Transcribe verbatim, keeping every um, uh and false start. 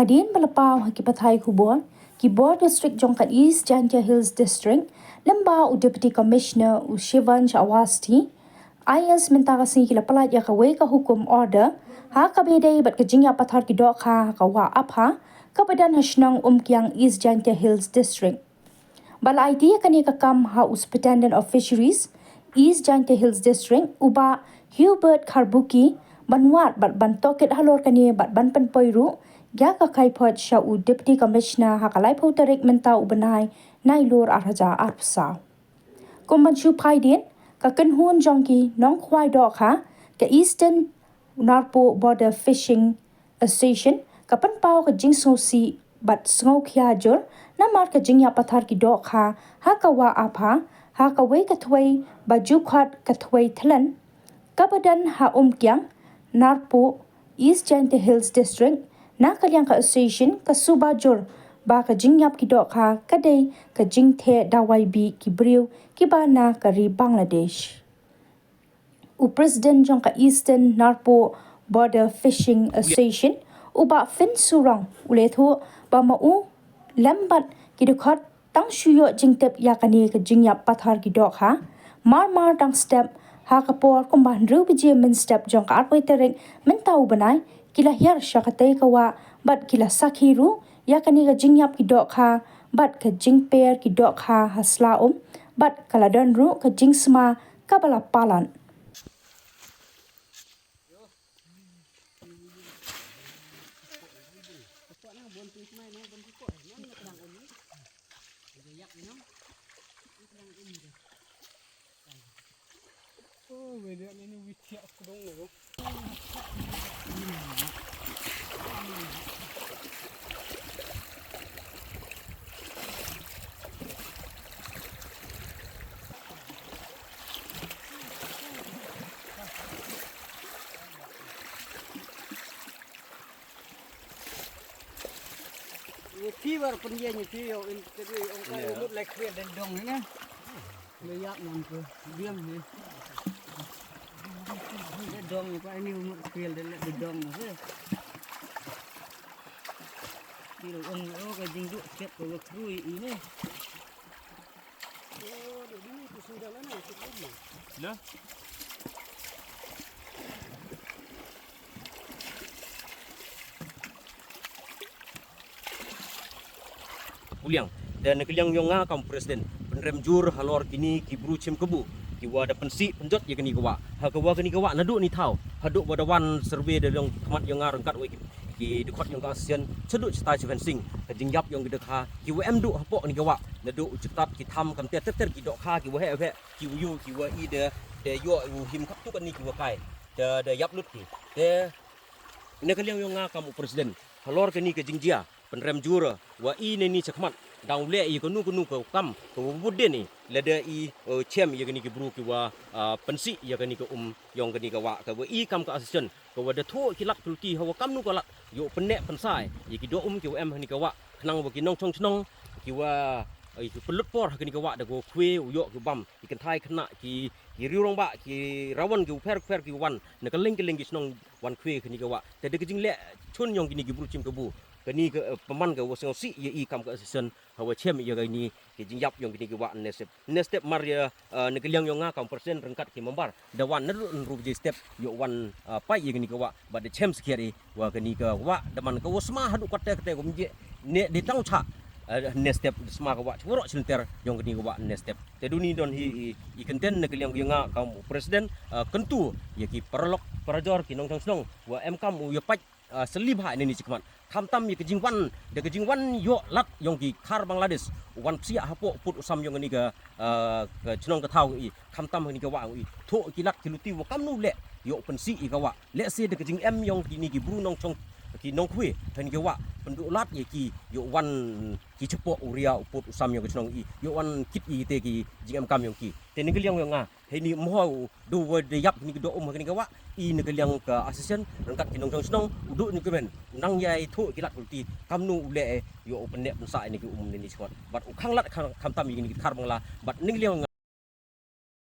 Hadien ba la paw ha ki pathai khubor, ki bor district jong ka East Jaintia Hills District, lyngba u Deputy Commissioner u Shivansh Awasthi, I S mynta ka sngi ki la pyllait ïa kawei ka hukum order ha kaba ïadei bad ka jingïap pathar ki dohkha ha ka wah Apha kaba don ha shnong Umkiang, East Jaintia Hills District. Ba la aiti ïa kane ka kam ha u Superintendent of Fisheries, East Jaintia Hills District, u Bah Hubert Kharbuki, ban wad bad ban tohkit halor kane bad ban pynpoi ruh ïa ka kaiphod sha u Deputy Commissioner ha ka laiphew tarik mynta u bnai Nailur ar hajar arphew saw. Kum ban shu phaidien, ka kynhun jong ki nongkhwai dohkha ka Eastern Narpuh Border Fishing Association ka pynpaw ka jingsngewsih bad sngewkhia jur namar ka jingïap pathar ki dohkha ha ka wah Apha ha kawei ka thwei ba ju khot ka thwei Thlen kaba don ha Umkiang, Narpuh, East Jaintia Hills District. Na ka liang ka association ka suba jur ba ka jingïap ki dohkha ka dei ka jingtheh dawai bih ki briew kiba na ka ri Bangladesh. U President jong ka Eastern Narpuh Border Fishing Association, u Bah Fin Surong, u la ïathuh ba ma u lem bad ki dkhot tang shu ïoh jingtip ïa kane ka jingïap pathar ki dohkha. Mar mar dang step ha ka por kumba hynriew baje mynstep jong ka arphew tarik mynta u bnai, ki la hiar sha katei ka wah bad ki la sakhi ruh ïa kane ka jingïap ki dohkha bad ka jingper ki dohkha ha sla um bad ka la don ruh ka jingsma kaba la palat. Ni phi war pynïeng ni phi ïoh interview ong ka lut lai khrial den dong ni na. Le yak nam ko biang ni. Le dong ko ani umur khrial den le dong ni. Ki ong o ka jingduk chet ko krui ini. Kuliang. Te na ka liang jong nga kam president, pynrem jur halor kini ki bru chim kabu, ki wa da pynsih pynjot ïa kani ka wah. Ha ka wa kani ka wah naduh ni thaw haduh wa da wan survey da long khmat jong nga ryngkat wei ki, ki dkhot jong ka association, shaduh chita chi fencing, ka jingïap jong ki dohkha ki wa em duh hapoh kani ka wah. Naduh u chitat ki tham kam ter ter ter ki dohkha ki wa heh heh, ki wa ïoh, ki wa i da, da ïoh u him khap tu kani ki wa kai, da, da ïap lut ki. Te na ka liang jong nga kam u president, halor kani ka jingjia pynrem jur, wa i ne ni chakhmat dang u leh ïa kanu kanu ka kam ka wa bud den i, lada i, eh, chem ïa kani ki bru ki wa, ah, pynsih ïa kani ka um jong kani ka wah, ka wa i kam ka association ka wa da thoh ki lad ki luti ha wa kamnu ka lad ïoh pynneh pynsai ïa ki doh um ki wa em ha kani ka wah, khnang wa ki nongchong chnong ki wa, eh, ki pynlut por ha kani ka wah da ka wa khwe u ïoh ki bam, ki kynthai khynnah, ki, ki riewrangbah, ki rawan, ki u pher pher ki wan na ka leng ka leng ki chnong wan khwe kani ka wah. Te da ka jingleh chun jong kini ki bru chim kabu, kani ka, eh, pynman ka wa sngewsih ïa i kam ka association ha wa chem ïa kani ki jingïap jong kini ki wah ne step. Ne step mar ïa, eh, na ka liang jong nga kam president ryngkat ki member da wan naduh hynriew baje step ïoh wan, eh, pait ïa kani ka wah bad da chem skhiat i wa kani ka wah da man ka wa sma haduh katte katte kum je ne di tang cha, eh, ne step da sma ka wah chwarok chlynter jong kani ka wah ne step. Te duni don hi i, i kyntien na ka liang jong nga kam president, eh, kyntu ïa ki paralok parajor ki nongchong chnong wa em kam u ïa pait, ah, sylli bha ïa kani chakhmat. Khamtam ïa ka jingwan, da ka jingwan ïoh lad jong ki khar Bangladesh u wan psiah hapoh pud u sam jong kani ka, ah, ka chnong ka thaw i. Khamtam ha kani ka wah i thoh ki lad ki luti wa kamnu leh ïoh pynsih ïa ka wah. Lehse da ka jingem jong kini ki bru nongchong ki nongkhwe ha kani ka wah pynduh lad ïa ki ïoh wan ki chapoh u ria u pud u sam jong ka chnong i ïoh wan kit ïa te ki jingem kam jong ki. Te na ka liang jong nga, heini mo u du wa da ïap kini ki doh um ha kani ka wah, i na ka liang ka association ryngkat ki nongchong chnong u du ni kmen u nang ïai thoh ki lad ki luti kamnu u leh ïoh u pynneh pynsah ïa kini ki um ne ni chakhmat bad u khang lad khang, khamtam ïa kini ki khar Bangla bad na ka liang